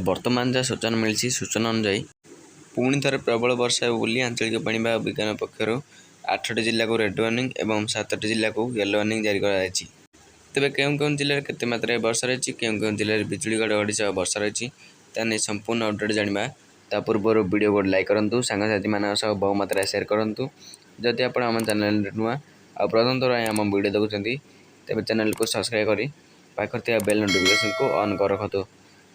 ବର୍ତ୍ତମାନ ଯାହା ସୂଚନା ମିଳିଛି, ସୂଚନା ଅନୁଯାୟୀ ପୁଣି ଥରେ ପ୍ରବଳ ବର୍ଷା ହେବ ବୋଲି ଆଞ୍ଚଳିକ ପାଣିପାଗ ବିଜ୍ଞାନ ପକ୍ଷରୁ ଆଠଟି ଜିଲ୍ଲାକୁ ରେଡ୍ ୱାର୍ଣ୍ଣିଂ ଏବଂ ସାତଟି ଜିଲ୍ଲାକୁ ୟେଲୋ ୱାର୍ଣ୍ଣିଂ ଜାରି କରାଯାଇଛି। ତେବେ କେଉଁ କେଉଁ ଜିଲ୍ଲାରେ କେତେ ମାତ୍ରାରେ ବର୍ଷା ରହିଛି, କେଉଁ କେଉଁ ଜିଲ୍ଲାରେ ବିଜୁଳି ଘଡ଼ଘଡ଼ି ସହ ବର୍ଷା ରହିଛି, ତା ନେଇ ସମ୍ପୂର୍ଣ୍ଣ ଅପଡ଼େଟ୍ ଜାଣିବା। ତା ପୂର୍ବରୁ ଭିଡ଼ିଓ ଗୋଟେ ଲାଇକ୍ କରନ୍ତୁ, ସାଙ୍ଗସାଥିମାନଙ୍କ ସହ ବହୁ ମାତ୍ରାରେ ସେୟାର କରନ୍ତୁ। ଯଦି ଆପଣ ଆମ ଚ୍ୟାନେଲରେ ନୂଆ ଆଉ ପ୍ରଥମ ଥର ପାଇଁ ଆମ ଭିଡ଼ିଓ ଦେଖୁଛନ୍ତି, ତେବେ ଚ୍ୟାନେଲକୁ ସବସ୍କ୍ରାଇବ୍ କରି ପାଖରେ ଥିବା ବେଲ୍ ନୋଟିଫିକେସନକୁ ଅନ୍ କରି ରଖନ୍ତୁ,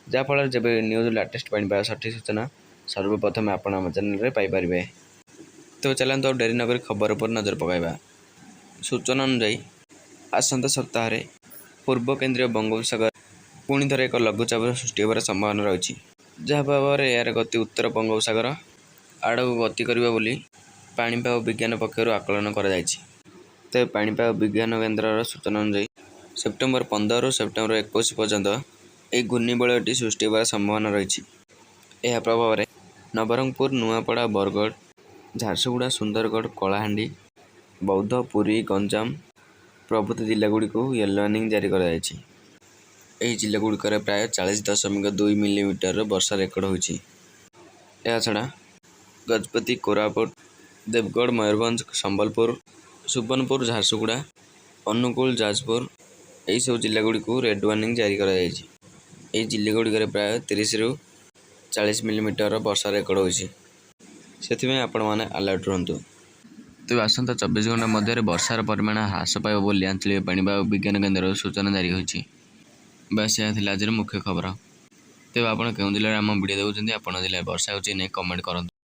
ଯାହାଫଳରେ ଯେବେ ନ୍ୟୁଜ୍ ଲାଟେଷ୍ଟ ପାଣିପାଗ ସଠିକ୍ ସୂଚନା ସର୍ବପ୍ରଥମେ ଆପଣ ଆମ ଚ୍ୟାନେଲରେ ପାଇପାରିବେ। ତେବେ ଚାଲନ୍ତୁ, ଆଉ ଡେରି ନକରି ଖବର ଉପରେ ନଜର ପକାଇବା। ସୂଚନା ଅନୁଯାୟୀ ଆସନ୍ତା ସପ୍ତାହରେ ପୂର୍ବ କେନ୍ଦ୍ରୀୟ ବଙ୍ଗୋପସାଗର ପୁଣି ଥରେ ଏକ ଲଘୁଚାପ ସୃଷ୍ଟି ହେବାର ସମ୍ଭାବନା ରହିଛି, ଯାହା ପ୍ରଭାବରେ ଏହାର ଗତି ଉତ୍ତର ବଙ୍ଗୋପସାଗର ଆଡ଼କୁ ଗତି କରିବ ବୋଲି ପାଣିପାଗ ବିଜ୍ଞାନ ପକ୍ଷରୁ ଆକଳନ କରାଯାଇଛି। ତେବେ ପାଣିପାଗ ବିଜ୍ଞାନ କେନ୍ଦ୍ରର ସୂଚନା ଅନୁଯାୟୀ ସେପ୍ଟେମ୍ବର 15ରୁ ସେପ୍ଟେମ୍ବର 21 ପର୍ଯ୍ୟନ୍ତ ଏହି ଘୂର୍ଣ୍ଣିବଳୟଟି ସୃଷ୍ଟି ହେବାର ସମ୍ଭାବନା ରହିଛି। ଏହା ପ୍ରଭାବରେ ନବରଙ୍ଗପୁର, ନୂଆପଡ଼ା, ବରଗଡ଼, ଝାରସୁଗୁଡ଼ା, ସୁନ୍ଦରଗଡ଼, କଳାହାଣ୍ଡି, ବୌଦ୍ଧ, ପୁରୀ, ଗଞ୍ଜାମ ପ୍ରଭୃତି ଜିଲ୍ଲାଗୁଡ଼ିକୁ ୟେଲୋ ୱାର୍ଣ୍ଣିଂ ଜାରି କରାଯାଇଛି। ଏହି ଜିଲ୍ଲାଗୁଡ଼ିକରେ ପ୍ରାୟ 40.2 ମିଲିମିଟର ବର୍ଷା ରେକର୍ଡ ହୋଇଛି। ଏହାଛଡ଼ା ଗଜପତି, କୋରାପୁଟ, ଦେବଗଡ଼, ମୟୂରଭଞ୍ଜ, ସମ୍ବଲପୁର, ସୁବର୍ଣ୍ଣପୁର, ଝାରସୁଗୁଡ଼ା, ଅନୁଗୁଳ, ଯାଜପୁର ଏହିସବୁ ଜିଲ୍ଲାଗୁଡ଼ିକୁ ରେଡ୍ ୱାର୍ଣ୍ଣିଂ ଜାରି କରାଯାଇଛି। ଏହି ଜିଲ୍ଲାଗୁଡ଼ିକରେ ପ୍ରାୟ 30ରୁ 40 ମିଲିମିଟର ବର୍ଷା ରେକର୍ଡ ହୋଇଛି। ସେଥିପାଇଁ ଆପଣମାନେ ଆଲର୍ଟ ରୁହନ୍ତୁ। ତେବେ ଆସନ୍ତା 24 ଘଣ୍ଟା ମଧ୍ୟରେ ବର୍ଷାର ପରିମାଣ ହ୍ରାସ ପାଇବ ବୋଲି ଆଞ୍ଚଳିକ ପାଣିପାଗ ବିଜ୍ଞାନ କେନ୍ଦ୍ରରୁ ସୂଚନା ଜାରି ହୋଇଛି। ବାସ୍, ଏହା ଥିଲା ଆଜିର ମୁଖ୍ୟ ଖବର। ତେବେ ଆପଣ କେଉଁ ଜିଲ୍ଲାରେ ଆମ ଭିଡ଼ିଓ ଦେଖୁଛନ୍ତି, ଆପଣଙ୍କ ଜିଲ୍ଲାରେ ବର୍ଷା ହେଉଛି କି ନାହିଁ, କମେଣ୍ଟ କରନ୍ତୁ।